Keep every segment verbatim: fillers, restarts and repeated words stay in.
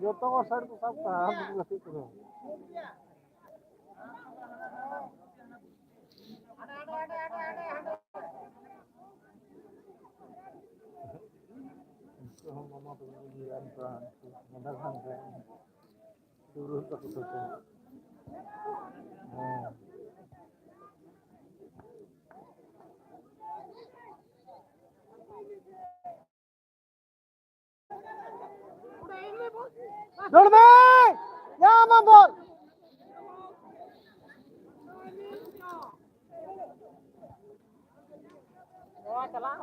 ᱡᱚᱛᱚ ᱠᱚ ᱥᱟᱭᱤᱰ ᱠᱚ ᱥᱟᱵ ᱠᱟᱜᱼᱟ, ᱟᱨ ᱵᱟᱠᱚ ᱜᱟᱛᱮᱜ ᱠᱟᱱᱟ᱾ ᱩᱱᱠᱩ ᱦᱚᱸ ᱢᱟᱢᱟ ᱛᱟᱠᱚ ᱠᱚ ᱧᱤᱨ ᱟᱱ ᱠᱚᱣᱟ, ᱩᱱᱠᱩ ᱢᱟᱰᱟ ᱠᱷᱟᱱ ᱨᱮ ᱫᱩᱨᱩ ᱛᱟᱠᱚ ᱛᱟᱠᱚ᱾ ᱦᱮᱸ᱾ ᱫᱟᱹᱲ ᱢᱮ! ᱧᱟᱢ ᱟᱢ ᱵᱚᱞ! ᱱᱚᱣᱟ ᱪᱟᱞᱟᱜ᱾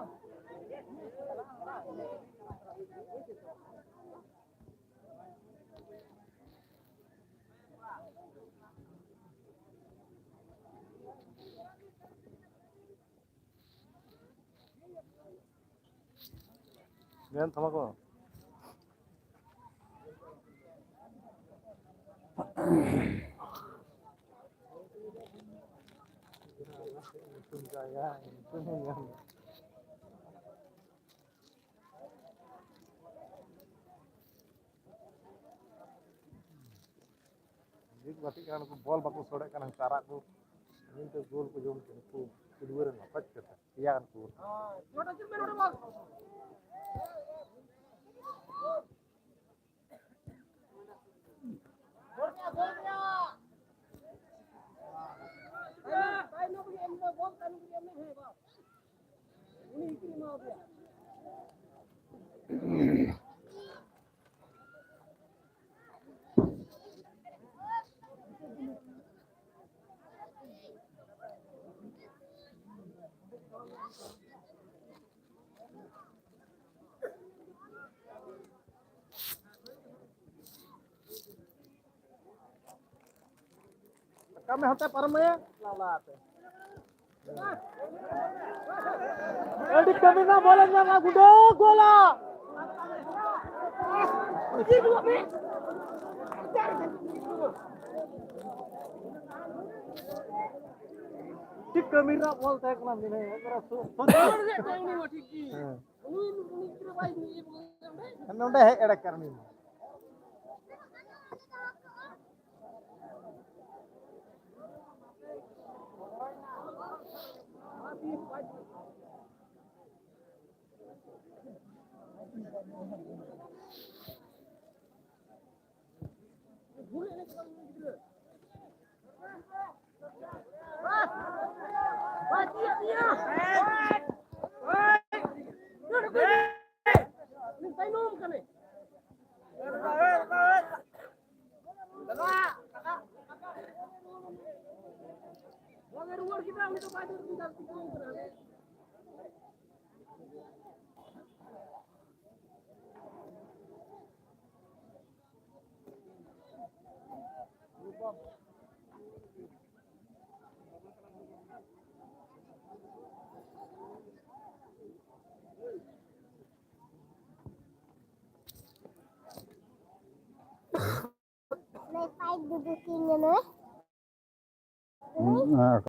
ᱢᱮᱱ ᱛᱟᱢᱟ ᱠᱚ᱾ ᱡᱩᱛ ᱜᱟᱛᱮᱜ ᱠᱟᱱᱟ, ᱱᱩᱠᱩ ᱵᱚᱞ ᱵᱟᱠᱚ ᱥᱚᱲᱮᱜ ᱠᱟᱱᱟ, ᱟᱨᱟᱜ ᱠᱚ ᱱᱤᱛᱚᱜ ᱜᱳᱞ ᱠᱚ ᱡᱚᱢ ᱠᱮᱫᱟ, ᱱᱩᱠᱩ ᱯᱷᱩᱴᱵᱚᱞ ᱨᱮᱱ ᱱᱟᱯᱟᱡ ᱠᱟᱛᱷᱟ, ᱯᱮᱭᱟ ᱜᱟᱱ ᱠᱚ ᱜᱳᱞ᱾ ᱠᱟᱢᱮ ᱦᱟᱱᱛᱮ ᱯᱟᱨᱚᱢ ᱢᱮ, ᱞᱟᱞᱟ ᱟᱛᱮ᱾ ᱟᱹᱰᱤ ᱠᱟᱹᱢᱤ ᱨᱮᱱᱟᱜ ᱵᱚᱞᱮ ᱧᱟᱢᱟ, ᱜᱩᱰᱟᱹ ᱜᱳᱞᱟ᱾ ᱪᱮᱫ ᱠᱟᱹᱢᱤ ᱨᱮᱱᱟᱜ ᱵᱚᱞ ᱛᱟᱦᱮᱸ ᱠᱟᱱᱟ, ᱢᱮᱱᱟᱭᱟ, ᱮᱠᱵᱟᱨᱮ ᱥᱩ-, ᱥᱩ-, ᱦᱮᱸ᱾ ᱱᱚᱰᱮ ᱦᱮᱡ ᱮᱲᱮ ᱠᱟᱨᱢᱤ᱾ ᱦᱮᱸ,